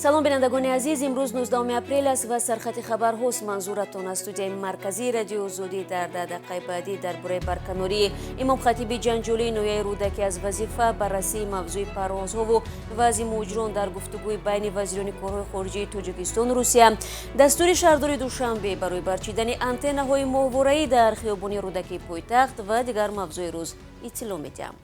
Салом, бинандагони азиз. Имрӯз 19 апрел аст ва сархати хабарҳост. Манзуратон аз студияи марказии Радиои Озодӣ. Дар 10 дақиқаи баъдӣ дар бораи барканории имомхатиби ҷанҷолии ноҳияи Рӯдакӣ аз вазифа, баррасии мавзӯи парвозҳову вазъи муҳоҷирон дар гуфтугӯи байни вазирони корҳои хориҷии Тоҷикистону Русия, дастури шаҳрдори Душанбе барои барчидани антеннаҳои моҳвораӣ дар хиёбони Рӯдакии пойтахт ва дигар мавзӯи рӯз иттилоъ медиҳам.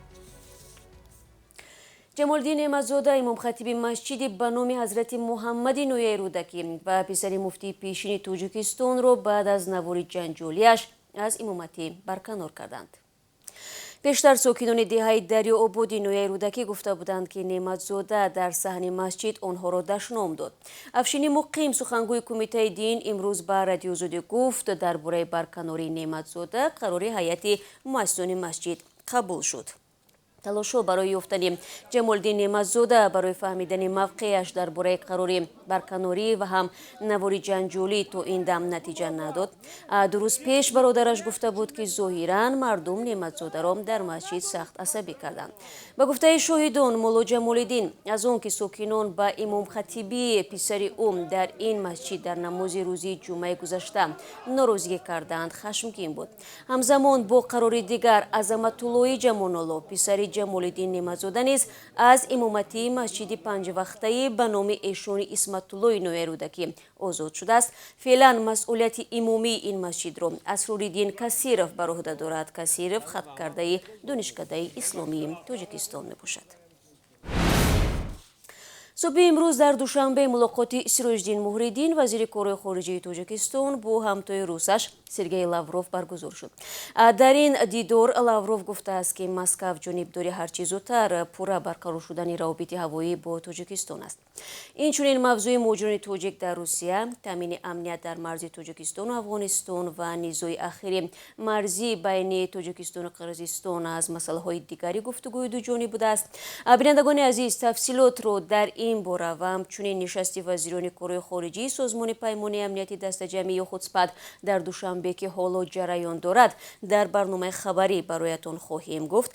Ҷамолиддин Неъматзода, имомхатиби масҷиди ба номи Ҳазрати Муҳаммади ноҳияи Рӯдакӣ ва писари муфтии пешини Тоҷикистонро баъд аз навори ҷанҷолиаш аз имоматӣ барканор карданд. Пештар сокинони деҳаи Дарёободи ноҳияи Рӯдакӣ гуфта буданд, ки Неъматзода дар саҳни масҷид онҳоро дашном дод. Афшини Муқим, сухангӯи Кумитаи дин, имрӯз ба Радиои Озодӣ гуфт, дар бораи барканории Неъматзода қарори ҳайати муассисони масҷид қабул шуд. Талошҳо барои ёфтани Ҷамолиддин Неъматзода барои фаҳмидани мавқеяш дар бораи қарори барканорӣ ва ҳам навори ҷанҷолӣ то ин дам натиҷа надод. 2 рӯз пеш бародараш гуфта буд, ки зоҳиран мардум Неъматзодаро дар масҷид сахт асабӣ карданд. Ба гуфтаи шоҳидон, мулло Ҷамолиддин аз он ки сокинон ба имомхатибии писари ӯ дар ин масҷид дар намози рӯзи ҷумъаи гузашта норозигӣ кардаанд, хашмгин буд. Ҳамзамон бо қарори дигар Азаматуллои Ҷамонулло, писари Ҷамолиддин Неъматзода, низ аз имоматии масҷиди панҷвақтаӣ ба номи эшони Исматуллои ноҳияи Рӯдакӣ озод шудааст. Феълан масъулияти имомии ин масҷидро Асрориддин Касиров бар уҳда дорад. Касиров хатмкардаи Донишкадаи исломии Тоҷикистон мебошад. Субҳи имрӯз дар Душанбе мулоқоти Сироҷиддин Муҳриддин, вазири корҳои хориҷии Тоҷикистон, бо ҳамтои русаш Сергей Лавров баргузор шуд. Дар ин дидор Лавров гуфтааст, ки Москав ҷонибдори ҳарчи зудтар пурра барқарор шудани равобити ҳавоӣ бо Тоҷикистон аст. Инчунин мавзӯи муҳоҷирони тоҷик дар Русия, таъмини амният дар марзи Тоҷикистону Афғонистон ва низои ахири марзӣ байни Тоҷикистону Қирғизистон аз масъалаҳои дигари гуфтугӯи дуҷониб будааст. Бинандагони азиз, тафсилотро дар ин бора ва ҳамчунин нишасти вазирони корҳои хориҷии Созмони Паймони Амнияти Дастаҷамъӣ ё худ СПАТ дар Душанбе, ки ҳоло ҷараён дорад, дар барномаи хабарӣ бароятон хоҳем гуфт.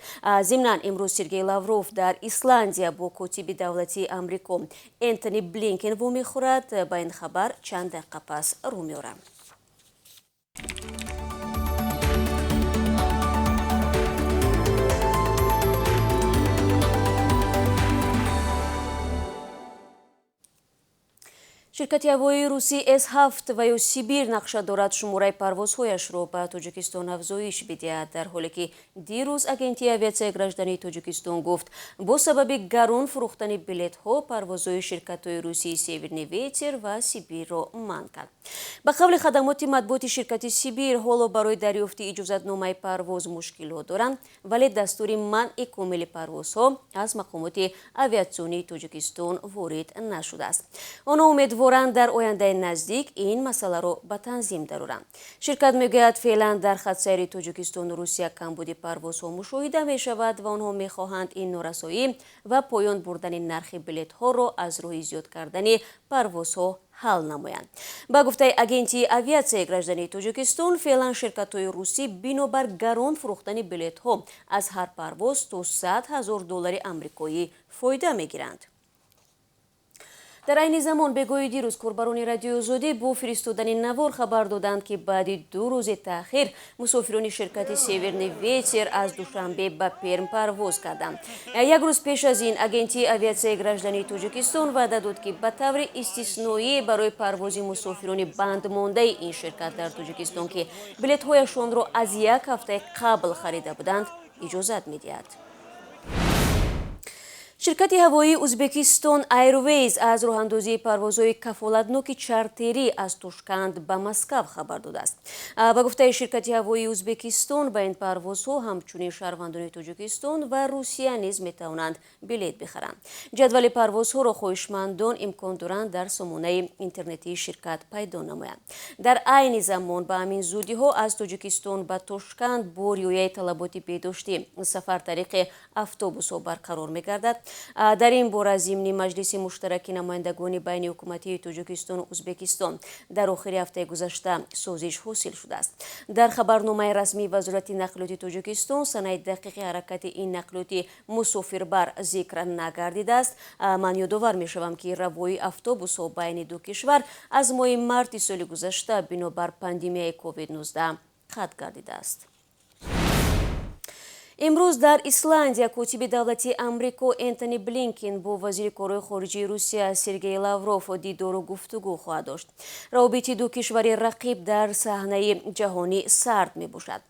Зимнан, имрӯз Сергей Лавров дар Исландия бо котиби давлатии Амрико Энтони Блинкен вомехӯрад. Ба ин хабар чанд дақиқа пас рӯ меорам. Ширкати ҳавоии русӣ С7 ва ё Сибир нақша дорад шумораи парвозҳояшро ба Тоҷикистон афзоиш бидиҳад, дар ҳоле ки дирӯз Агентии авиатсияи граждании Тоҷикистон гуфт, бо сабаби гарон фурӯхтани билетҳо парвозҳои ширкатҳои русии Северный ветер ва Сибирро манъ кард. Ба қавли хадамоти матбуоти ширкати Сибир, ҳоло барои дарёфти иҷозатномаи парвоз мушкилот доранд, вале дастури манъи комили парвозҳо аз мақомоти авиатсионии Тоҷикистон ворид нашудааст. Онҳо умедворанд, дар ояндаи наздик ин масъаларо ба танзим дароранд. Ширкат мегӯяд, феълан дар хатсайри Тоҷикистону Русия камбуди парвозҳо мушоҳида мешавад ва онҳо мехоҳанд ин норасоӣ ва поён бурдани нархи билетҳоро аз роҳи зиёд кардани парвозҳо ҳал намоянд. Ба гуфтаи Агентии авиатсияи граждании Тоҷикистон, феълан ширкатҳои русӣ бинобар гарон фурӯхтани билетҳо аз ҳар парвоз то 100 000 доллари амрикоӣ фоида мегиранд. Дар айни замон, бегоҳи дирӯз корбарони Радиои Озодӣ бо фиристодани навор хабар доданд, ки баъди 2 рӯзи таъхир мусофирони ширкати Северный ветер аз Душанбе ба Перм парвоз карданд. Як рӯз пеш аз ин Агентии авиатсияи граждании Тоҷикистон ваъда дод, ки ба таври истисноӣ барои парвози мусофирони бандмондаи ин ширкат дар Тоҷикистон, ки билетҳояшонро аз як ҳафтаи қабл харида буданд, иҷозат медиҳад. Ширкати ҳавоии Узбекистон Airways аз роҳандозии парвозҳои кафолатноки чартерӣ аз Тошканд ба Москав хабар додааст. Ба гуфтаи ширкати ҳавоии Узбекистон, ба ин парвозҳо ҳамчунин шаҳрвандони Тоҷикистон ва Русия низ метавонанд билет бихаранд. Ҷадвали парвозҳоро хоҳишмандон имкон доранд дар сомонаи интернетии ширкат пайдо намоянд. Дар айни замон ба ҳамин зудиҳо аз Тоҷикистон ба Тошканд бо риояи талаботи беҳдоштӣ сафар тариқи автобусҳо барқарор мегардад. Дар ин бора зимни маҷлиси муштараки намояндагони байни ҳукуматии Тоҷикистону Ӯзбекистон дар охири ҳафтаи гузашта созиш ҳосил шудааст. Дар хабарномаи расмии Вазорати нақлиёти Тоҷикистон санаи дақиқи ҳаракати ин нақлиёти мусофирбар зикр нагардидааст. Ман ёдовар мешавам, ки равои автобусҳо байни ду кишвар аз моҳи марти соли гузашта бинобар пандемияи COVID-19 қатъ гардидааст. Имрӯз дар Исландия котиби давлатии Амрико Энтони Блинкен бо вазири корҳои хориҷии Русия Сергей Лавров дидору гуфтугӯ хоҳад дошт. Равобити ду кишвари рақиб дар саҳнаи ҷаҳонӣ сард мебошад.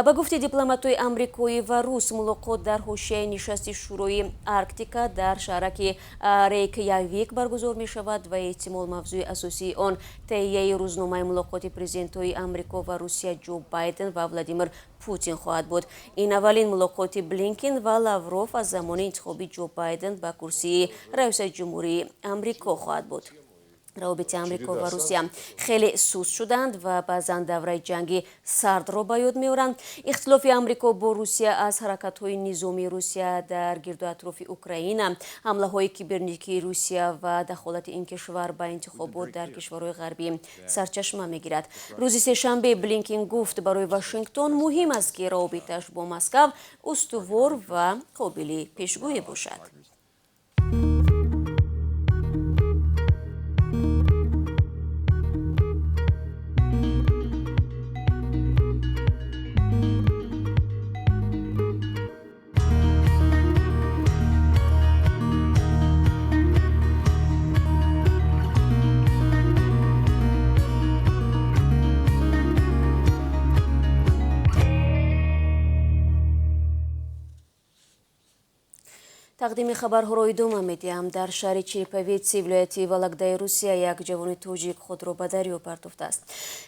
Ба гуфти дипломатҳои амрикоӣ ва рус, мулоқот дар ҳошияи нишасти Шӯрои Арктика дар шаҳраки Рейкявик баргузор мешавад ва эҳтимол мавзӯи асосии он таҳияи рӯзномаи мулоқоти президентҳои Амрико ва Русия Ҷо Байден ва Владимир Путин хоҳад буд. Ин аввалин мулоқоти Блинкен ва Лавров аз замони интихоби Ҷо Байден ба курсии раёсати ҷумҳурии Амрико хоҳад буд. Равобити Амрико ва Русия хеле суст шуданд ва баъзан давраи ҷанги сардро ба ёд меоранд. Ихтилофи Амрико бо Русия аз ҳаракатҳои низомии Русия дар гирду атрофи Украина, ҳамлаҳои кибернетикии Русия ва дахолати ин кишвар ба интихобот дар кишварҳои ғарбӣ сарчашма мегирад. Рӯзи сешанбе Блинкен гуфт, барои Вашингтон муҳим аст, ки равобиташ бо Москав устувор ва қобили пешгӯӣ бошад. Тақдими хабарҳоро идома медиҳам. Дар шаҳри Череповеци вилояти Вологдаи Русия як ҷавони тоҷик худро ба дарё партофтааст.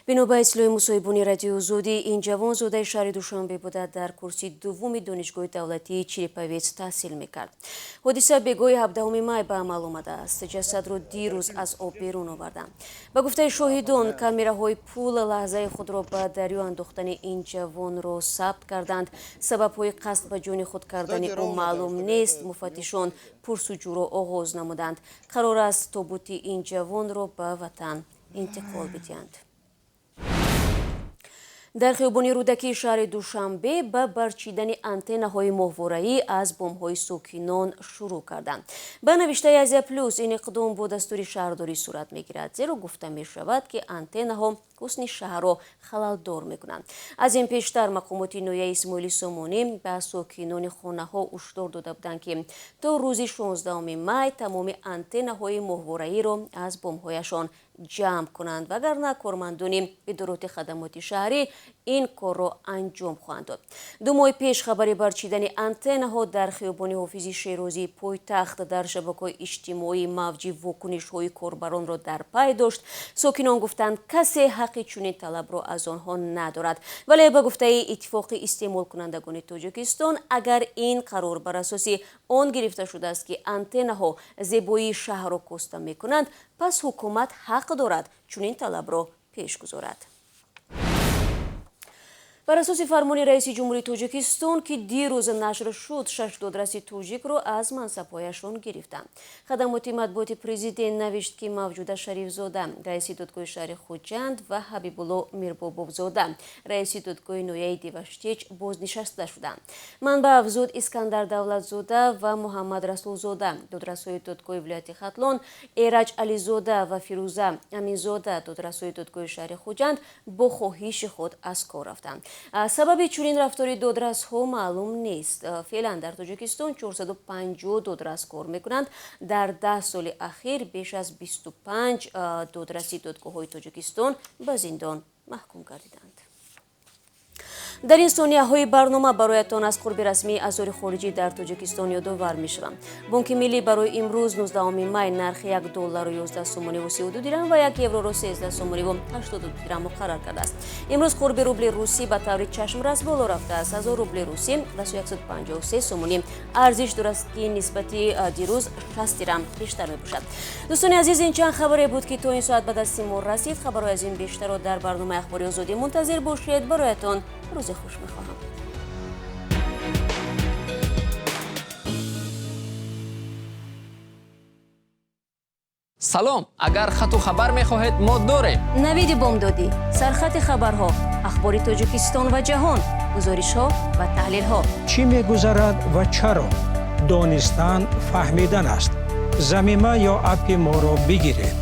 Бино ба иттилои мусоҳибони Радиои Озодӣ, ин ҷавон зодаи шаҳри Душанбе буда, дар курси дуввуми донишгоҳи давлатии Череповец таҳсил мекард. Ҳодиса бегоҳи 17 май ба амал омадааст. Ҷасадро дирӯз аз об берун оварданд. Ба гуфтаи шоҳидон, камераҳои пул лаҳзаи худро ба дарё андохтани ин ҷавонро сабт карданд. Сабабҳои қасд ба ҷони худ кардани ӯ маълум нест. Муфаттишон пурсуҷӯро оғоз намуданд. Қарор аст тобути ин ҷавонро ба ватан интиқол бидиҳанд. Дар хиёбони Рӯдакии шаҳри Душанбе ба барчидани антеннаҳои моҳвораӣ аз бомҳои сокинон шурӯъ карданд. Ба навиштаи Азия Плюс, ин иқдом бо дастури шаҳрдорӣ сурат мегирад, зеро гуфта мешавад, ки антеннаҳо ҳусни шаҳрро халалдор мекунанд. Аз ин пештар мақомоти ноҳияи Исмоили Сомонӣ ба сокинони хонаҳо ҳушдор дода буданд, ки то рӯзи 16 май тамоми антеннаҳои моҳвораиро аз бомҳояшон ҷамъ кунанд, вагарна кормандони идороти хадамоти шаҳрӣ ин корро анҷом хоҳанд дод. Ду моҳи пеш хабари барчидани антеннаҳо дар хиёбони Ҳофизи Шерозии пойтахт дар шабакаҳои иҷтимоӣ мавҷи вокунишҳои корбаронро дар пай дошт. Сокинон гуфтанд, касе ҳаққи чунин талабро аз онҳо надорад. Вале ба гуфтаи Иттифоқи истеъмолкунандагони Тоҷикистон, агар ин қарор бар асоси он гирифта шудааст, ки антеннаҳо зебоии шаҳрро коста мекунанд, пас ҳукумат ҳақ дорад чунин талабро пеш гузорад. Бар асоси фармони раиси ҷумҳурии Тоҷикистон, ки дирӯз нашр шуд, 6 додраси тоҷикро аз мансабҳояшон гирифтанд. Хадамоти матбуоти президент навишт, ки Мавҷуда Шарифзода, раиси додгоҳи шаҳри Хуҷанд, ва Ҳабибулло Мирбобовзода, раиси додгоҳи ноҳияи Деваштич, бознишаста шуданд. Манбаъ афзуд, Искандар Давлатзода ва Муҳаммад Расулзода, додрасҳои додгоҳи вилояти Хатлон, Эраҷ Ализода ва Фирӯза Аминзода, додрасҳои додгоҳи шаҳри Хуҷанд, бо хоҳиши худ аз кор рафтанд. Сабаби чунин рафтори додрасҳо маълум нест. Феълан дар Тоҷикистон 450 додрас кор мекунанд. Дар 10 соли ахир беш аз 25 додраси додгоҳҳои Тоҷикистон ба зиндон маҳкум гардиданд. Дар ин сонияҳои барнома бароятон аз қурби расмии асъори хориҷӣ дар Тоҷикистон ёдовар мешавам. Бонки миллӣ барои имрӯз 19 май нархи 1 доллару 11 сомониву 32 дирам ва 1 евроро 13 сомониву 82 дирам муқаррар кардааст. Имрӯз қурби рубли русӣ ба таври чашмрас боло рафтааст. 1000 рубли русӣ 153 сомонӣ арзиш дорад, ки нисбати дирӯз 60 дирам бештар мебошад. Дӯстони азиз, ин чанд хабаре буд, ки то ин соат ба дасти мо расид. Хабарҳои аз ин бештарро дар барномаи Ахбори Озодӣ мунтазир бошед. Бароятон рӯзи хуш мехоҳам. Салом, агар хату хабар мехоҳед, мо дорем. Навиди Бомдодӣ, сархати хабарҳо, ахбори Тоҷикистон ва ҷаҳон, гузоришҳо ва таҳлилҳо. Чӣ мегузарад ва чаро? Донистан фаҳмидан аст. Замима ё аппи моро бигиред.